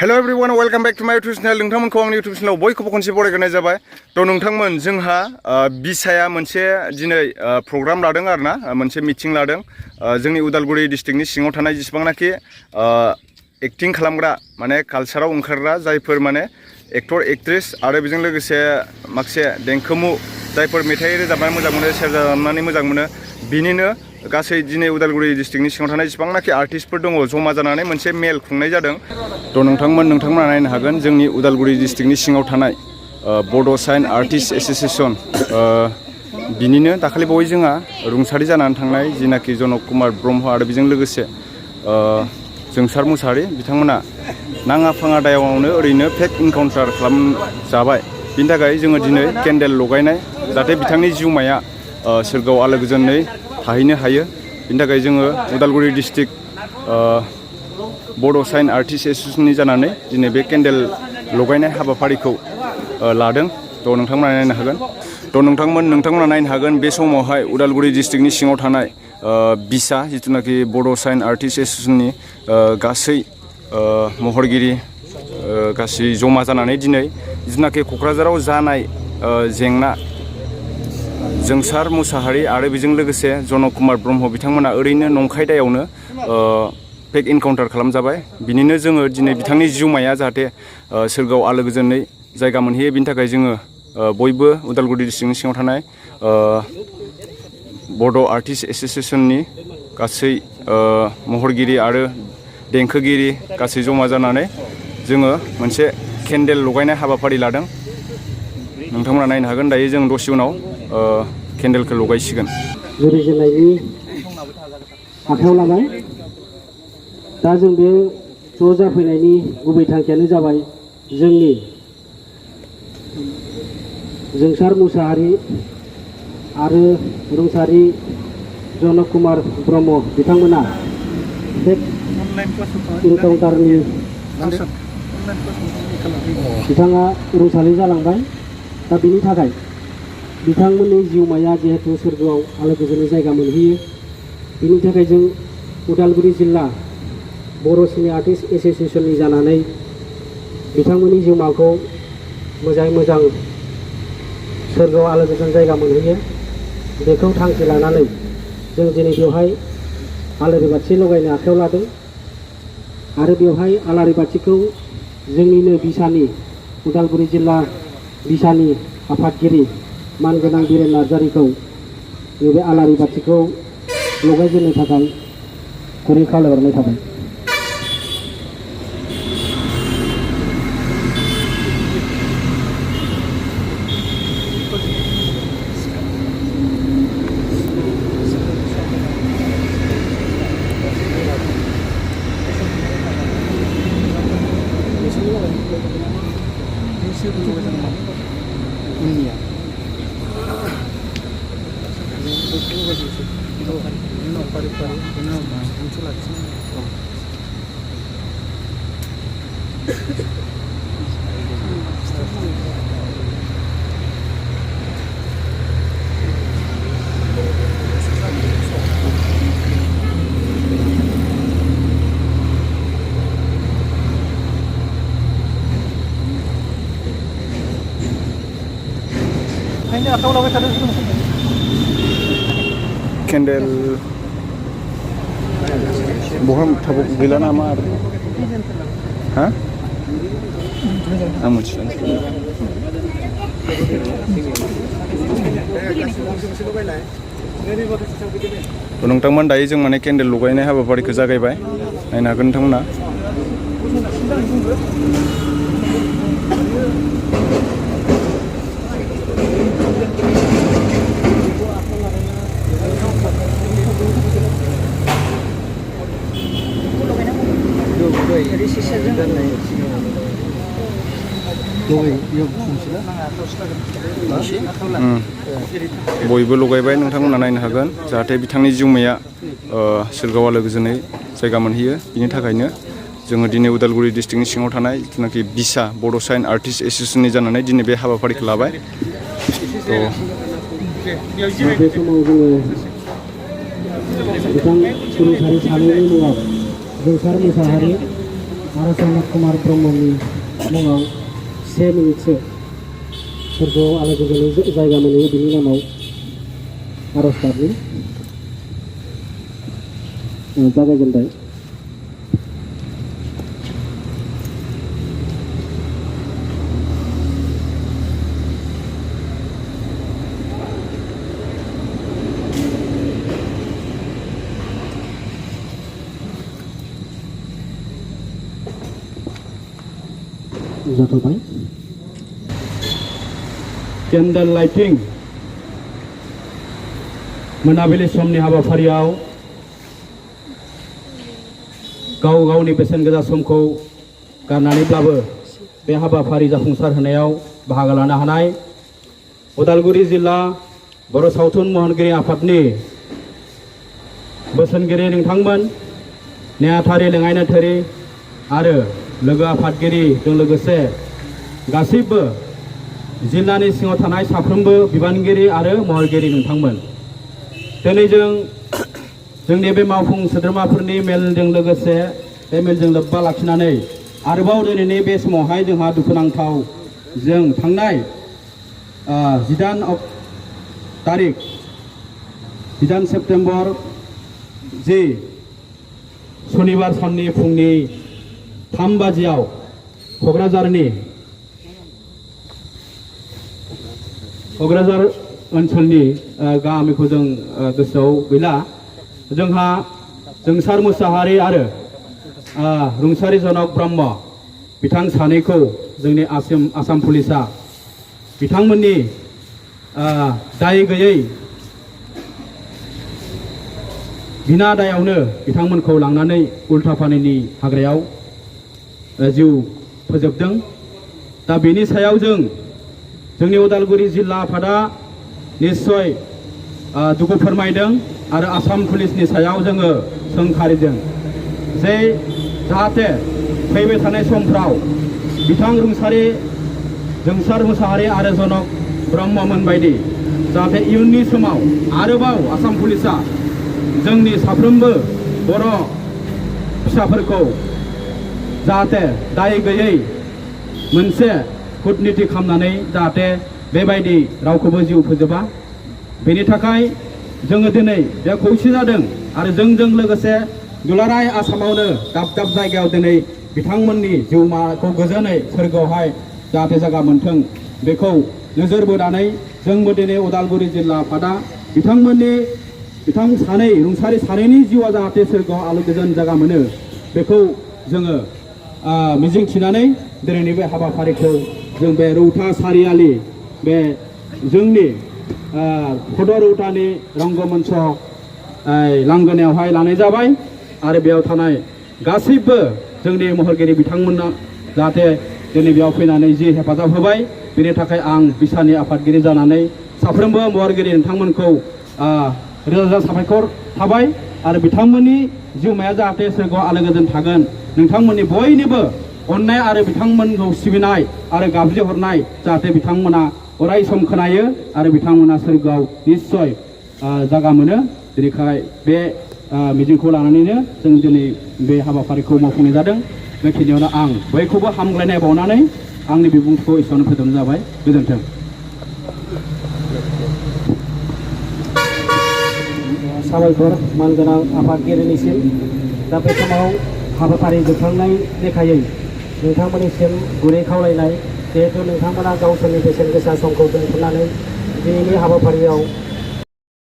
Hello everyone welcome back to my YouTube channel नोंथांमोनखौ आंनि YouTube चैनलाव बयखौबो खनसे बरायग्रोनाय जाबाय। थ' नोंथांमोन जोंहा बिसाया मोनसे दिनै प्रग्राम लादों आरोना मोनसे मिटिं लादों जोंनि उदालगुरि डिस्ट्रिक्टनि सिङाव थानाय जेसेबांनाखि एक्टिं खालामग्रा माने कालचाराव ओंखारग्रा जायफोर माने एक्टर एक्ट्रेस आरो बेजों लोगोसे माखासे देंखोमु जायफोर मेथाइ रोजाबनानै मोजां मोनो सेरजा दामनानै मोजां मोनो बिनिनो गासै दिनै उदालगुरि डिस्ट्रिक्टनि सिङाव थानाय जेसेबांनाखि आर्टिस्टफोर दङ जमा जानानै मोनसे मेल खुंनाय जादों। थ' नोंथांमोना नायनो हागोन जोंनि उदालगुरि डिस्ट्रिक्टनि सिङाव थानाय बड' साइन आर्टिस्ट एस'सिएशन बिनिनो दाखालि बावै जोंहा रुंसारि जानानै थांनाय जिनाखि जनक कुमार ब्रह्म आरो बेजों लोगोसे जोंसार मुसाहारि बिथांमोना नाङा फाङा दायावनो ओरैनो फेक इनकाउन्टार खालामजाबाय। बिनि थाखाय जोङो दिनै केन्डेल लगायनाय जाहाथे बिथांनि जिउमाया सोरगोआव आलो गोजोनै थाहैनो हायो। बिनि थाखाय जोङो उदालगुरि डिस्ट्रिक्ट बड' साइन आर्टिस्ट एस'सिएशननि जानानै दिनै बे केन्डेल लगायनाय हाबाफारिखौ लादों। थ' नोंथांमोना नायनो हागोन। थ' नोंथांमोना नायनो हागोन बे समावहाय उदालगुरि डिस्ट्रिक्टनि सिङाव थानाय बिसा जिथुनाखि बड' साइन आर्टिस्ट एस'सिएशननि गासै महरगिरि गासै जमा जानानै दिनै जिथुनाखि क'क्राझाराव जानाय जेंना जोंसार मुसाहारि आरो बेजों लोगोसे जनक कुमार ब्रह्म बिथांमोना ओरैनो नंखाय दायावनो फेक इनकाउन्टार खालामजाबाय। बिनिनो जोङो दिनै बिथांनि जिउमाया जाहाथे सोरगोआव आलो गोजोनै जायगा मोनहैयो बिनि थाखाय जोङो बयबो उदालगुरि डिस्ट्रिक्टनि सिङाव थानाय बड' आर्टिस्ट एस'सिएशननि गासै महरगिरि आरो देंखोगिरि गासै जमा जानानै जोङो मोनसे केन्डेल लगायनाय हाबाफारि लादों। नोंथांमोना नायनो हागोन दायो जों दसे उनाव केन्डेलखौ लगायसिगोन। जुरिजेननायनि आखायाव लाबाय। दा जों बे ज' जाफैनायनि गुबै थांखियानो जाबाय जोंनि जोंसार मुसाहारि आरो रुंसारि जनक कुमार ब्रह्म बिथांमोना फेक इनकाउन्टारनि बिथाङा रुंसारि जालांबाय। दा बिनि थाखाय बिथांमोननि जिउमाया जिहेतु सोरगोआव आलो गोजोनै जायगा मोनहैयो बिनि थाखाय जों उदालगुरि जिल्ला बर' सिने आर्टिस्ट एस'सिएशननि जानानै बिथांमोननि जिउमाखौ मोजाङै मोजां सोरगोआव आलो गोजोन जायगा मोनहैयो बेखौ थांखि लानानै जों दिनै बेवहाय आलारि बाथि लगायनो आखायाव लादों। आरो बेवहाय आलारि बाथिखौ जोंनिनो बिसानि उदालगुरि जिल्ला बिसानि आफादगिरि मानगोनां बिरेन नार्जारिखौ नैबे आलारि बाथिखौ लगायजेननो थाखाय गुरै खावलायहरनाय थाबाय। केन्डेल बहा थाबो गैला नामा आरो हा आं मिथिला। नोंथांमोन दायो जों माने केन्डेल लगायनाय हाबाफारिखौ जागायबाय। नायनो हागोन नोंथांमोना। बयबो लगायबाय नोंथांमोना नायनो हागोन जाहाथे बिथांनि जिउमाया सोरगोआव आलो गोजोनै जायगा मोनहैयो। बिनि थाखायनो जोङो दिनै उदालगुरि डिस्ट्रिक्टनि सिङाव थानाय जिथुनाखि बिसा बड' साइन आर्टिस्ट एस'सिएशननि जानानै दिनै बे हाबाफारिखौ लाबाय। बे समाव जोङो बिथां रुंसारि सानैनि मुङाव जोंसार मुसाहारि आरो सनत कुमार ब्रह्मनि मुङाव 1 मिनिटसो सोरगोआव आलो गोजोनै जायगा मोनहैयो बिनि नामाव आर'ज गाबनि जागायजेनबाय। जाथ'बाय। केन्डेल लाइटिं मोनाबिलि समनि हाबाफारियाव गाव गावनि बेसेन गोसा समखौ गारनानैब्लाबो बे हाबाफारि जाफुंसार होनायाव बाहागो लानो हानाय उदालगुरि जिल्ला बर' सावथुन महरगिरि आफादनि बोसोनगिरि नोंथांमोन, नेहाथारि लेङाइ नेथारि आरो लोगो आफादगिरिजों लोगोसे गासैबो जिल्लानि सिङाव थानाय साफ्रोमबो बिबानगिरि आरो महरगिरि नोंथांमोन, दिनै जोंनि बे मावफुं सोद्रोमाफोरनि मेलजों लोगोसे बे मेलजों लोब्बा लाखिनानै आरोबाव दिनैनि बे समावहाय जोंहा दुखुनांथाव जों थांनाय 19 सेप्तेम्बर जि सनिबार साननि फुंनि 3 बाजियाव क'क्राझार ओनसोलनि गामिखौ जों गोसोआव गैला, जोंहा जोंसार मुसाहारि आरो रुंसारि जनक ब्रह्म बिथां सानैखौ जोंनि आसाम पुलिसा बिथांमोननि दाय गैयै बिना दायावनो बिथांमोनखौ लांनानै उल्थापानिनि हाग्रायाव जिउ फोजोबदों। दा बेनि सायाव जोंनि उदालगुरि जिल्ला आफादा निश्चय दुखु फोरमायदों आरो आसाम पुलिसनि सायाव जोङो सोंखारिदों जे जाहाथे फैबाय थानाय समफ्राव बिथां जोंसार मुसाहारि आरो जनक ब्रह्ममोन बायदि जाहाथे इयुननि समाव आरोबाव आसाम पुलिसा जोंनि साफ्रोमबो बर' फिसाफोरखौ जाहाथे दाय गैयै मोनसे कुटनिति खालामनानै जाहाथे बेबायदि रावखौबो जिउ फोजोबा, बेनि थाखाय जोङो दिनै बे खौसे जादों आरो जोंजों लोगोसे दुलाराय आसामावनो दाब दाब जायगायाव दिनै बिथांमोननि जिउमाखौ गोजोनै सोरगोआवहाय जाहाथे जायगा मोनथों बेखौ नोजोर बोनानै जोंबो दिनै उदालगुरि जिल्ला आफादा बिथां सानै रुंसारि सानैनि जिउआ जाहाथे सोरगोआव आलो गोजोन जायगा मोनो बेखौ जोङो मिजिंथिनानै दिनैनि बे हाबाफारिखौ जों बे रौता सारियालि बे जोंनि फट' रौतानि रंगमञ्च लांगोनायावहाय लानाय जाबाय आरो बेयाव थानाय गासैबो जोंनि महरगिरि बिथांमोना जाहाथे दिनै बेयाव फैनानै जि हेफाजाब होबाय बेनि थाखाय आं बिसानि आफादगिरि जानानै साफ्रोमबो महरगिरि नोंथांमोनखौ रोजा रोजा साबायखर थाबाय आरो बिथांमोननि जिउमाया जाहाथे सोरगोआव आलो गोजोन थागोन, नोंथांमोननि बयनिबो अननाय आरो बिथांमोनखौ सिबिनाय आरो गाबज्रिहरनाय जाहाथे बिथांमोना अराय सम खोनायो आरो बिथांमोना सोरगोआव निश्चय जायगा मोनो। बेनिखाय बे मिजिंखौ लानानैनो जों दिनै बे हाबाफारिखौ मावफुंनाय जादों। बेखिनियावनो आं बयखौबो हामग्लायनाय बावनानै आंनि बिबुंथिखौ एसेयावनो फोजोबनाय जाबाय। गोजोन्थों। साबायखर मानगोनां आफादगिरिनिसिम। दा बे समाव हाबाफारि जोबखांनाय लेखायै नोंथांमोननिसिम गुरै खावलायनाय, जिहेतु नोंथांमोना गावसोरनि बेसेन गोसा समखौ दोनथ'नानै दिनैनि हाबाफारियाव